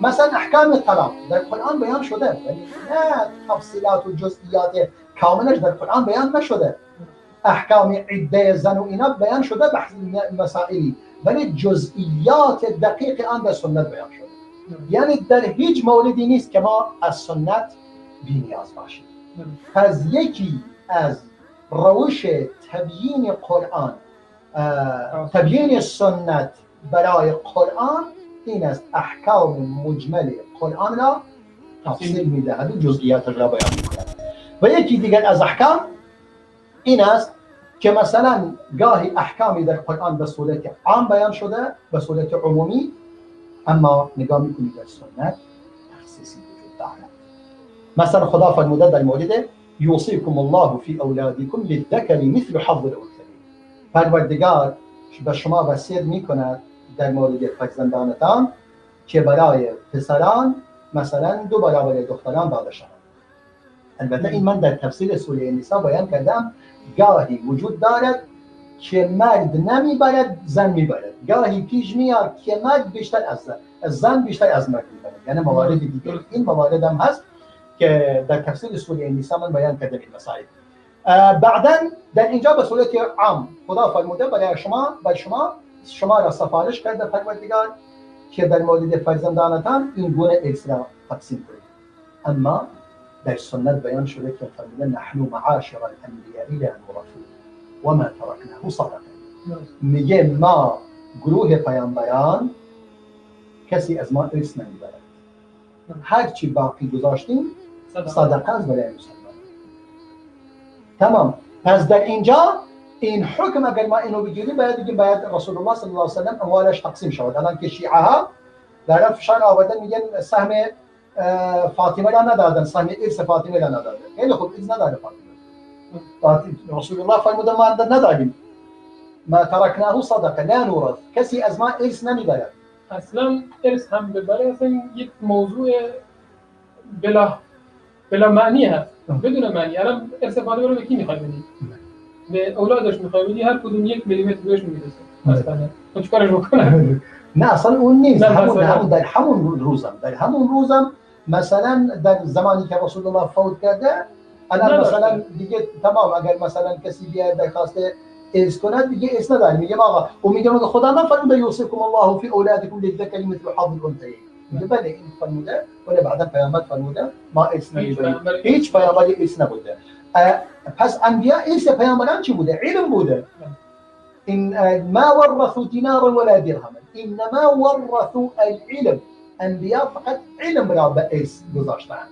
مثلا احکام طلاق در قرآن بیان شده، ولی نه تفصیلات و جزئیات کاملش در قرآن بیان نشده. احکام عده زن و اینا بیان شده، بحث مسائلی، ولی جزئیات دقیق آن در سنت بیان شده. یعنی در هیچ موردی نیست که ما از سنت بی نیاز باشیم. پس یکی از روش تبیین قرآن، تبیین سنت برای قرآن این است احکام مجمل قرآن را تفصیل می‌دهد و جزئیاتش را بیان می‌کند. و یکی دیگر از احکام این است که مثلا گاهی احکامی در قرآن به صورت عام بیان شده، به صورت عمومی، اما نگاه می‌کنید در سنت تخصیصی وجود دارد. مثلا خدا فرموده در مورد یوصیکم الله فی اولادکم للذکر مثل حظ الانثیین، پروردگار به شما وصیت می‌کند در مورد فرزندانتان که برای پسران مثلا 2 برابر دختران داده شود. البته این من در تفسیر سوره نساء بیان کردم، گاهی وجود دارد که مرد نمیبرد زن میبرد، گاهی پیش میاد که مرد بیشتر از زن بیشتر از مرد میبرد، یعنی موارد دیگه این موارد هم هست که در تفسیر سوره نساء من بیان کردم این مسائل. بعدا در اینجا به صورت عام خدا فرموده برای شما، بر شما، شما را سفارش کرده پروردگار که در مورد فرزندانتان این گونه ارث را تقسیم کنید. اما در سنت بیان شده که فرموده نحن معاشر الانبیاء لا نورث و ما ترکناه صدقه. میگه ما گروه پیامبران کسی از ما ارث نمیبرد، هر چی باقی گذاشتیم صدقه است برای مسلمان. تمام. پس در اینجا این حکم اگر ما اینو بگیریم باید بگیم باید رسول الله صلی الله علیه و سلم اموالش تقسیم شود. الان که شیعه ها دارن فشار آوردن میگن سهم فاطمه را ندادن، سهم ارث فاطمه را ندادن. خیلی خوب، ارث نداره فاطمه. رسول الله فرموده ما ندادیم، ما ترکناه صدقه لا نورث، کسی از ما ارث نمیبرد. اصلا ارث هم ببره اصلا یک موضوع بلا معنی هست، بدون معنی. الان ارث فاطمه رو به کی میخوای بدی؟ به اولادش میخوای بدی، هر کدوم 1 میلیمتر بهش میرسه. اصلا تو چیکارش بکنه؟ نه اصلا اون نیست. همون در همون روزم، در همون روزم مثلا در زمانی که رسول الله فوت کرده الان مثلا دیگه تمام، اگر مثلا کسی بیاد درخواست ارث کند دیگه ارث نداره. میگه آقا، و میگه خدا نفرموده یوصیکم الله فی اولادکم للذکر مثل حظ الانثیین. میگه بله این فرموده، ولی بعدا پیامبر فرموده ما ارث نمیبریم، هیچ پیامبری ارث نبوده. پس انبیا ارث پیامبران چی بوده؟ علم بوده. این ما ورثوا دینارا ولا درهما انما ورثوا العلم. انبیا فقط علم را به ارث گذاشتند.